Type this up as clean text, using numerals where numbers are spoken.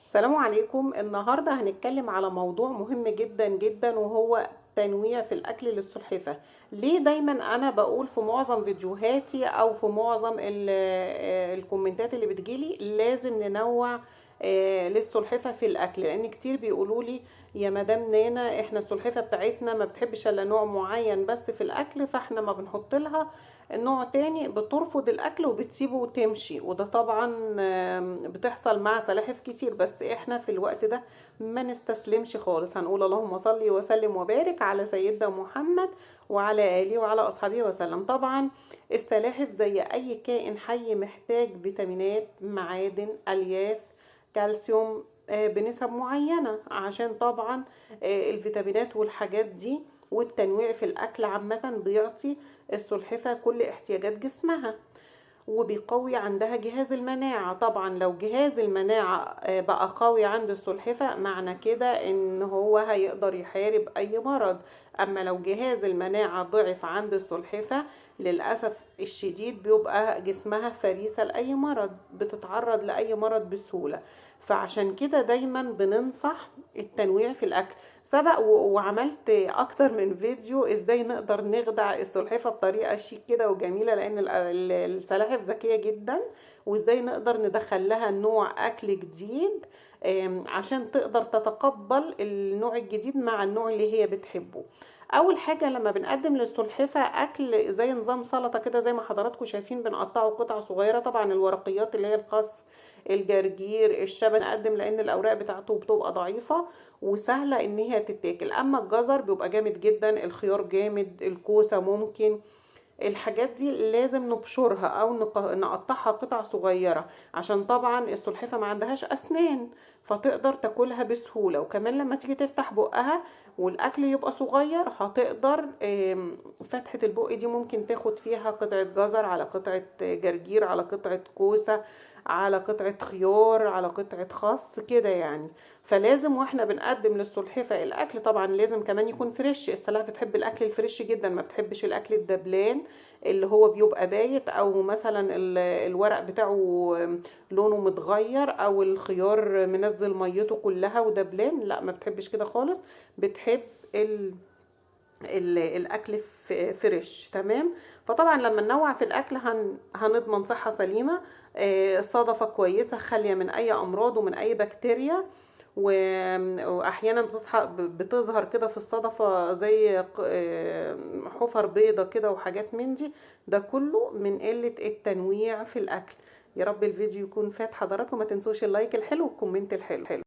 السلام عليكم. النهاردة هنتكلم على موضوع مهم جدا جدا، وهو تنويع في الأكل للسلحفة. ليه دايما أنا بقول في معظم فيديوهاتي أو في معظم الكومنتات اللي بتجيلي لازم ننوع للسلحفة في الأكل؟ لأن كتير بيقولوا لي يا مدام نانا احنا السلحفة بتاعتنا ما بتحبش إلا نوع معين بس في الأكل، فاحنا ما بنحط لها نوع تاني، بترفض الأكل وبتسيبه وتمشي. وده طبعا بتحصل مع سلاحف كتير، بس احنا في الوقت ده ما نستسلمش خالص. هنقول اللهم صل وسلم وبارك على سيدنا محمد وعلى آله وعلى أصحابه وسلم. طبعا السلاحف زي أي كائن حي محتاج فيتامينات، معادن، ألياف، كالسيوم، بنسب معينة، عشان طبعا الفيتامينات والحاجات دي والتنويع في الأكل عامة بيعطي السلحفة كل احتياجات جسمها، وبيقوي عندها جهاز المناعة. طبعا لو جهاز المناعة بقى قوي عند السلحفة، معنى كده ان هو هيقدر يحارب اي مرض. اما لو جهاز المناعة ضعف عند السلحفة، للأسف الشديد بيبقى جسمها فريسة لأي مرض، بتتعرض لأي مرض بسهولة. فعشان كده دايما بننصح التنويع في الأكل. سبق وعملت أكتر من فيديو إزاي نقدر نخدع السلحفة بطريقة شيك كده وجميلة، لأن السلاحف ذكية جدا، وإزاي نقدر ندخل لها نوع أكل جديد، عشان تقدر تتقبل النوع الجديد مع النوع اللي هي بتحبه. أول حاجة لما بنقدم للسلحفة أكل زي نظام سلطة كده، زي ما حضراتكم شايفين بنقطعه قطع صغيرة. طبعا الورقيات اللي هي الخس، الجرجير، الشبت نقدم، لأن الأوراق بتاعته بتبقى ضعيفة وسهلة إن هي تتاكل. أما الجزر بيبقى جامد جدا، الخيار جامد، الكوسة ممكن. الحاجات دي لازم نبشرها أو نقطعها قطع صغيرة، عشان طبعا السلحفة ما عندهاش أسنان فتقدر تاكلها بسهولة. وكمان لما تيجي تفتح بقها والأكل يبقى صغير، هتقدر، فتحة البق دي ممكن تاخد فيها قطعة جزر على قطعة جرجير على قطعة كوسة على قطعة خيار على قطعة خس كده يعني. فلازم واحنا بنقدم للسلحفة الأكل طبعا لازم كمان يكون fresh. السلاحف بتحب الأكل ال fresh جدا، ما بتحبش الأكل الدبلان اللي هو بيبقى بايت، أو مثلا الورق بتاعه لونه متغير، أو الخيار منزل ميته كلها ودبلان. لا، ما بتحبش كده خالص، بتحب الأكل fresh. تمام. فطبعا لما ننوع في الأكل هنضمن صحة سليمة، الصدفة كويسة خالية من أي أمراض ومن أي بكتيريا. وأحيانا بتظهر كده في الصدفة زي حفر بيضة كده وحاجات من دي، ده كله من قلة التنويع في الأكل. يا رب الفيديو يكون فات حضراتكم، ما تنسوش ال like الحلو وال comment الحلو.